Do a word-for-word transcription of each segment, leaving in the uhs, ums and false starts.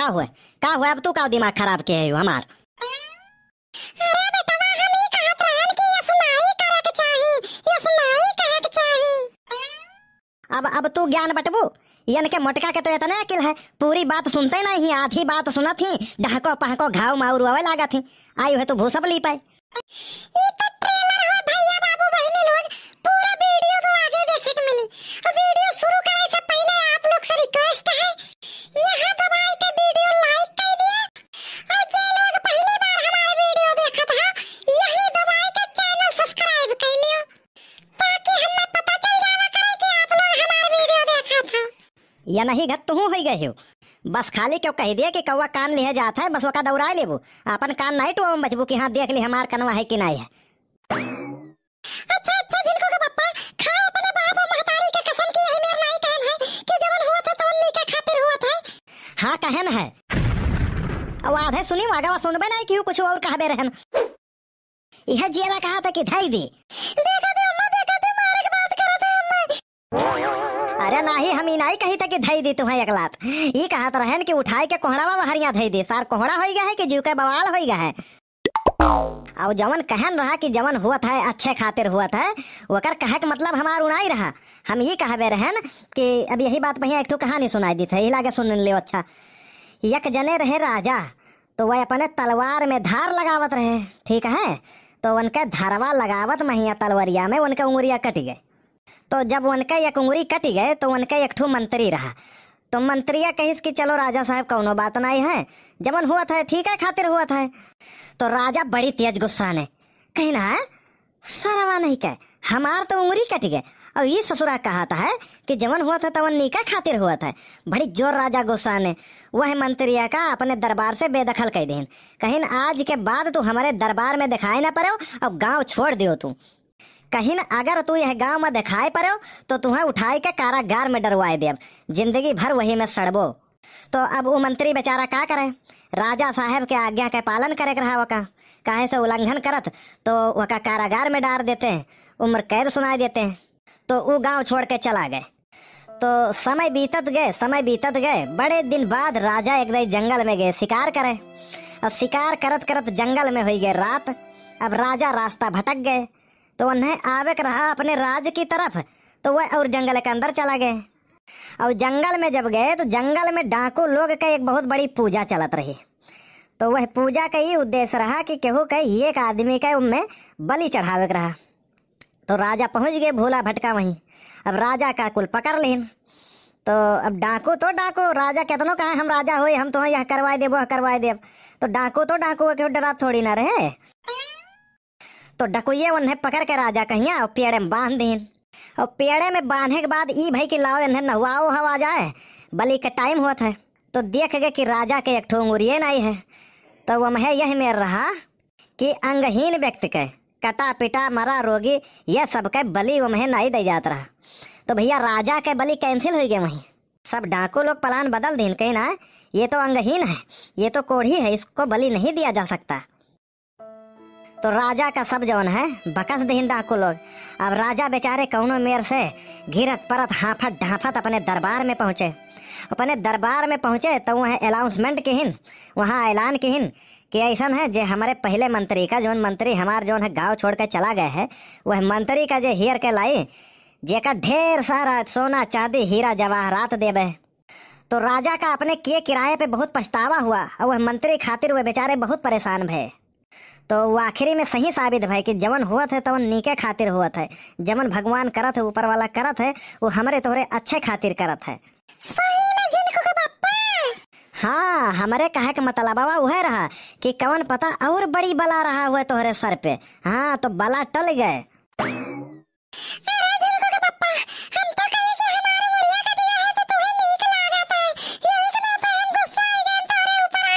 का हुए? का हुए? अब तू का दिमाग खराब के है हमार? अरे बेटवा, हम ई कहत रहन कि यस नाई करे के चाही, यस नाई कहे के चाही। अब, अब तू ज्ञान बटबू? यन के मोटका के तो इतने अकिल है, पूरी बात सुनते नहीं ही, आधी बात सुनत ही, डहको पहको घाव माऊ रोवे लागत ही। आई हुए तू भूसब ली पाए। ई तो trailer हो भैया, बाबू, बहिनी लोग, पूरा video तो आगे देखे के मिली। और video शुरू करे से पहले आप लोग से request है, यहाँ दबाए के video like कर दिया। और जे लोग पहली बार हमारे video देखत है, यही दबाए के channel subscribe कर लियो, ताकि हमें पता चल जावा करे कि आप लोग हमारे video देखत हो। या नहीं घत तुहूँ होई गए हो। बस खाली क्यों कह दिए कि कौवा कान लिहे जात है, बस ओका दौड़ाए लेबू। अपन कान नहीं टुआ में बचबू कि हाँ, देख ली हमार कनवा है कि नहीं है। अच्छा, अच्छा, झिनकू के पप्पा, खाओ अपने बाप और महतारी के कसम कि यही मेर नाई कहन है कि जवन हुआ था तवन नीके खातिर हुआ था। हाँ, कहन है। अब आधे सुनी, आगवा सुनबे नहीं कि कुछ और कहबे रहन। यह जियरा कहा था कि धई दी। देखा थे अम्मा, देखा थे मारे के बात करा थे अम्मा। अरे नाही, हम ई नाही कही था कि धई दी तुम्हें एक लात। ई कहत रहन कि उठाई के कोहड़ावा बहरिया धई दी। सार कोहड़ा होई गया है कि जीव के बवाल होई गया है। और जवन कहन रहा कि जवन हुआ था अच्छे खातिर हुआ था, वकर कहे के मतलब हमार उनाई रहा। हम ई कहबे रहन कि अब यही बात भैया एक ठो कहानी सुनाई दी था, यही लागे सुन ले। अच्छा, एक जने रहे राजा, तो वह अपने तलवार में धार लगावत रहे, ठीक है, तो उनके धारवा लगावत महिया तलवरिया में उनके उंगरिया कट गए। तो जब उनके एक उंगरी कट गए तो उनके एक ठो मंत्री रहा। तो मंत्रिया कहिस कि चलो राजा साहब, कौनो बात नहीं है, जवन हुआ था ठीक है खातिर हुआ था। तो राजा बड़ी तेज गुस्सा ने कही ना, सरवा नहीं कहे, हमार तो उंगरी कट गए। और ये ससुरा कहत है कि जवन हुआ था तवन नीका खातिर हुआ था। बड़ी जोर राजा गुस्सा ने वह मंत्रिया का अपने दरबार से बेदखल कर देन। कहिन आज के बाद तू हमारे दरबार में दिखाई ना पड़ो और गांव छोड़ दियो तू। कहिन अगर तू यह गांव में दिखाई पड़ो तो तुम्हें उठाई के कारागार में डरवाए देब, जिंदगी भर वही में सड़बो। तो अब उ मंत्री बेचारा का करे, राजा साहेब के आज्ञा के पालन करे के रहा ओका, काहे से उल्लंघन करत तो ओका कारागार में डार देते, उम्र कैद सुनाए देते। तो उ गांव छोड़ के चला गए। तो समय बीतत गए, समय बीतत गए। बड़े दिन बाद राजा एक दाई जंगल में गए शिकार करे। अब शिकार करत करत जंगल में हुई गए रात। अब राजा रास्ता भटक गए, तो उन्हें आवे के रहा अपने राज की तरफ, तो वह और जंगल के अंदर चला गए। और जंगल में जब गए तो जंगल में डाकू लोग के एक बहुत बड़ी पूजा चलत रही। तो वह पूजा का ये उद्देश्य रहा कि केहू के एक आदमी के उनमें बलि चढ़ावे के रहा। तो राजा पहुँच गए भूला भटका वहीं। अब राजा का कुल पकड़ लेन। तो अब डाकू तो डाकू, राजा केतनो कहे हम राजा होई, हम तो यह करवाए देब, वह करवाए देब। तो डाकू तो डाकू, केहू डरा थोड़ी ना रहे। तो डकुइये उन्हें पकड़ के राजा कहिया और पेड़े में बांध दीन। और पेड़े में बांधे के बाद ई भई कि लाओ इन्हें नहुआओ हवा जाए, बलि के टाइम होत है। तो देख गए कि राजा के एक ठो अंगुरिये नहीं है। तो वह यह मेर रहा कि अंगहीन व्यक्ति के कटा पिटा मरा रोगी, यह सबके बलि वह नहीं दे जात रहा। तो भैया राजा के बलि कैंसिल हुई गए वहीं। सब डाकू लोग प्लान बदल दीन, कहीं ना ये तो अंगहीन है, ये तो कोढ़ी है, इसको बलि नहीं दिया जा सकता। तो राजा का सब जौन है बकस दीन डाकू लोग। अब राजा बेचारे कौनो मेर से घिरत परत हाफत ढाफत अपने दरबार में पहुँचे। अपने दरबार में पहुँचे तो वह अनाउंसमेंट किहिन, वहाँ ऐलान किहिन कि ऐसन है जे हमारे पहले मंत्री का, जौन मंत्री हमार जौन है गाँव छोड़ के चला गए है, वह मंत्री का जे हेर के लाई, जेका ढेर सारा सोना चांदी हीरा जवाहरात देबे। तो राजा का अपने किए किराए पे बहुत पछतावा हुआ और वह मंत्री खातिर वह बेचारे बहुत परेशान भए। तो वो आखिरी में सही साबित भए कि जवन होत है तवन नीके खातिर होत है, जवन भगवान करत है, ऊपर वाला करत है, वो हमरे तोहरे अच्छे खातिर करत है। सही में झिनकू के पप्पा। हाँ, हमरे कहे के मतलबवा उहे रहा कि कवन पता और बड़ी बला रहा हुए तोहरे सर पे। हाँ, तो बला टल गए। अरे झिनकू के पप्पा, हम तो कहे कि हमार उंगलिया कट गया है तो तुम्हें नीक लागत है, यही के नाते हम गुस्सा आ गए तोहरे ऊपर।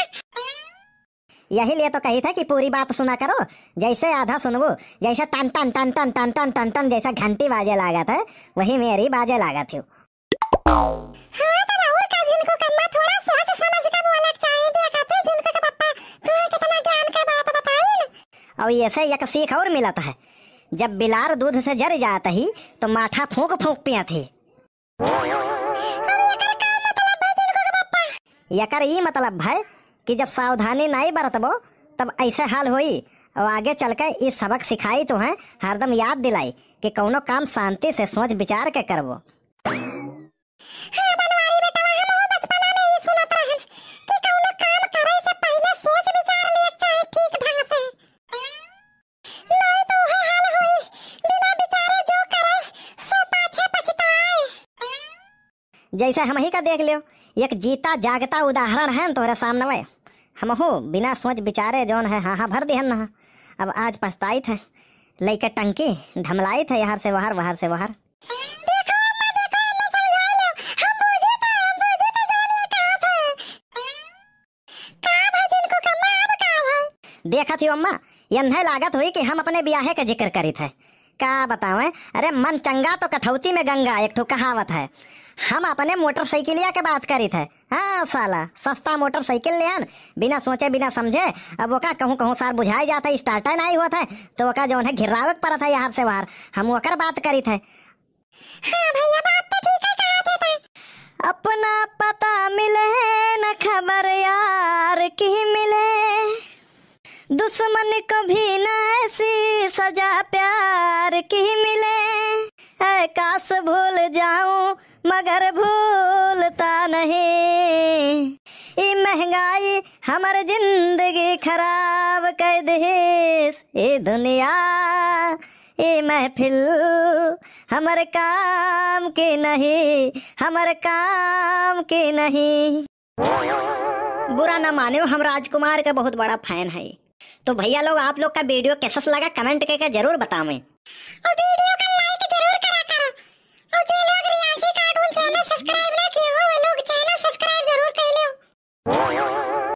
यही लिए तो कही था कि पूरी बात सुना करो, जैसे आधा सुनबो, जैसे टन टन टन टन टन टन टन टन जैसा घंटी बाजे लागत है, वही मेरी बाजे लागत है। हाँ, तब और का झिनकू कम्मा, थोड़ा सोच समझ के बोले के चाहिए। देखा तू झिनकू के पप्पा, तुम्हें कितना ज्ञान के बात बताइन। और ये से एक सीख और मिलत है, जब बिलार दूध से जर जात ही, तो माठा फूंक फूंक पियत ही। अब एकर का मतलब बा झिनकू के पप्पा? एकर ई मतलब है कि जब सावधानी नाई बरतबो, तब ऐसे हाल होई। और आगे चल के ई सबक सिखाई तो है, हरदम याद दिलाई कि कौनो काम शांति से सोच विचार के करबो। हाँ बनवारी बेटवा, हमहू बचपना में ई सुनत रहन कि कौनो काम करे से पहिले सोच विचार लिए चाहे ठीक ढंग से। नहीं तो उहे हाल होई, बिना विचारे जो करे, सो पाछे पछताए। जैसे हमही का देख लियो, एक जीता जागता उदाहरण है न तोहरे सामने। हमहू बिना सोच विचारे जौन है हाँ हाँ भर दिहन न। अब आज पछताइत है, लइके टंकी ढमलाइत है, यहाँ से वहर, वहर से वहर। देखो अम्मा, देखो, एन्ने समझाइ लो। हम बूझी थे, हम बूझी थे जौन ये कहत है। का भाई जिनको कम्मा अब का भाई? देखत ही अम्मा, एन्हे लागत हुई कि हम अपने बियाहे के जिक्र करित है। का बतावें, अरे मन चंगा तो कठौती में गंगा, एक ठो कहावत है। हम अपने मोटरसाइकिलिया के बात करित है। हाँ साला, सस्ता मोटरसाइकिल लेहन, बिना सोचे बिना समझे। अब ओका कहूँ कहूँ सार बुझाए जात है, starter नाई होत है, तो ओका जौन है घिर्रावे के परत है यहाँ से वहर। हम ओकर बात करित है। हाँ भैया, बात तो ठीक है, कहा थे तै। अपना पता मिले न खबर यार की मिले, दुश्मन को भी न ऐसी सजा प्यार की मिले। ऐ काश भूल जाऊं मगर भूलता नहीं। ई महंगाई हमर जिंदगी खराब कर दिहिस। ई दुनिया, ई महफिल हमर काम की नहीं, हमर काम की नहीं। बुरा ना मानियो, हम राजकुमार के बहुत बड़ा fan है। तो भैया लोग, आप लोग का video कैसा लगा, comment करके जरूर बतावें। और video का